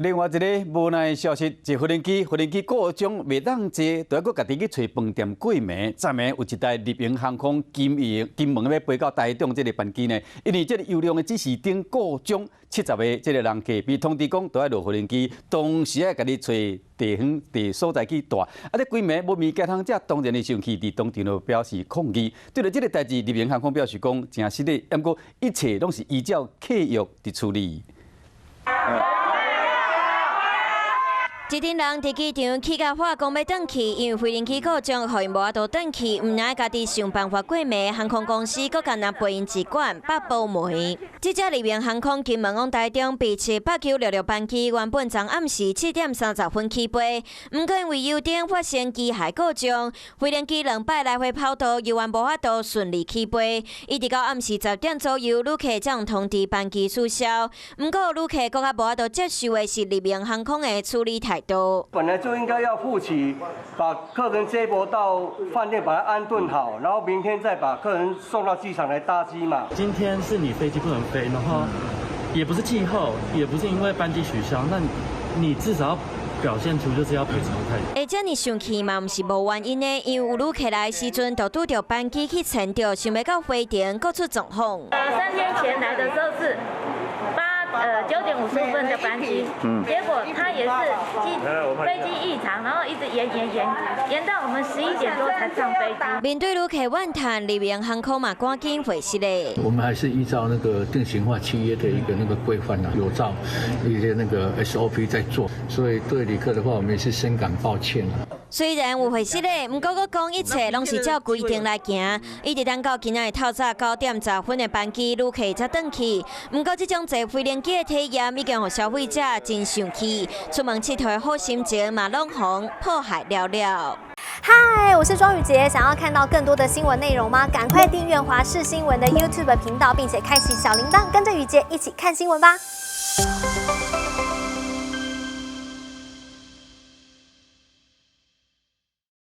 另外一个無奈消息，是飛行機故障袂當坐，就愛閣家己去揣飯店過暝。昨暝有一台立榮航空金門欲飛到台中這个班機呢，因為這个油量的指示燈故障，70個這个人客被通知講都愛落飛行機，當時愛家己揣地方佇所在去蹛。啊，這規暝無物件通食，當然會生氣，佇當場就表示抗議。對著這个代誌，立榮航空表示講誠失禮，毋過一切攏是依照契約佇處理。這陣人佇機場氣甲喊講欲轉去，因為飛行機故障，予𪜶無法度轉去，毋但家己想辦法過暝，航空公司閣干焦賠𪜶一罐八寶糜。這隻立榮航空金門往台中 B78966班機，原本昨暗時7點30分起飛，毋過因為油燈發生機械故障，飛行機兩擺來回跑道，猶原無法度順利起飛，一直到暗時10點左右，旅客才通知班機取消。毋過旅客閣較無法度接受的是立榮航空的處理態度。本來就應該要負起，把客人接駁到飯店，把他安頓好，然後明天再把客人送到機場來搭機嘛。今天是你飛機不能飛，然後也不是氣候，也不是因為班機取消，那你至少要表現出就是要賠償態度。會遮爾生氣嘛，毋是無原因的，因為有旅客來時陣就拄著班機去前著，想欲到飛場，閣出狀況。3天前來的時候是9點55分的班機，結果他也是飛機異常，然後一直延延延延到我們11點多才上飛機。面對旅客怨嘆，立榮航空嘛趕緊回釋咧。我們還是依照那個定型化契約的一個那個規範啊，有照一些那個 SOP 在做，所以對旅客的話，我們也是深感抱歉。雖然有回釋咧，毋過閣講一切攏是照規定來行。一直等到今仔日透早9點10分的班機，旅客才轉去。毋過這種坐飛行機的體驗已經予消費者真生氣，出門𨑨迌的好心情嘛攏予破壞了了。嗨，我是莊宇傑，想要看到更多的新聞內容嗎？趕快訂閱華視新聞的 YouTube 頻道，並且開啟小鈴鐺，跟着宇傑一起看新聞吧。